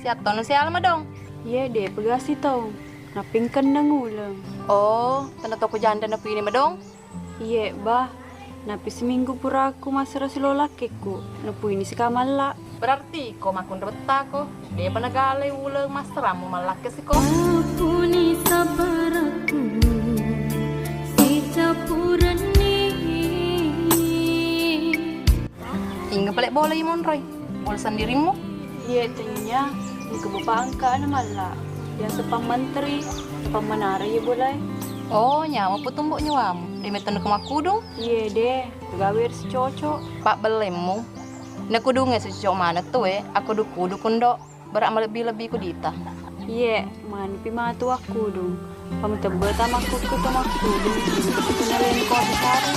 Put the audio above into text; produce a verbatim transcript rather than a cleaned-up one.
Siattono siala madong. Iye, de pegasi tau. Nappingkenneng uleng. Oh, tena toko janda napuini madong. Iye, bah. Napi seminggu puraku massara silo lakkekku, napuini sikamalla. Berarti ko makkunra bettako, depa nagalai uleng massaramu mallakke siko. Apuni sabarakku, sicappurenni. Inga pale bola imonroi, bola sendirimmu. Iye, tanya, engka bapa angka na malla. Biasa pammenteri, pammanara iye bolae. Oh, nyama putumbuk nyawamu. De metto ko makkudung? Iye, de. Gawe sicocok. Pabbellemmu. Nakudungnge sicocok maneng tu e, aku dukudu kundo. Berak malebbi-lebbi ku dita. Iye, manipi matu akkudung. Pamu tebbe tamakku ku tamakkudung. Kunaleng ko sare.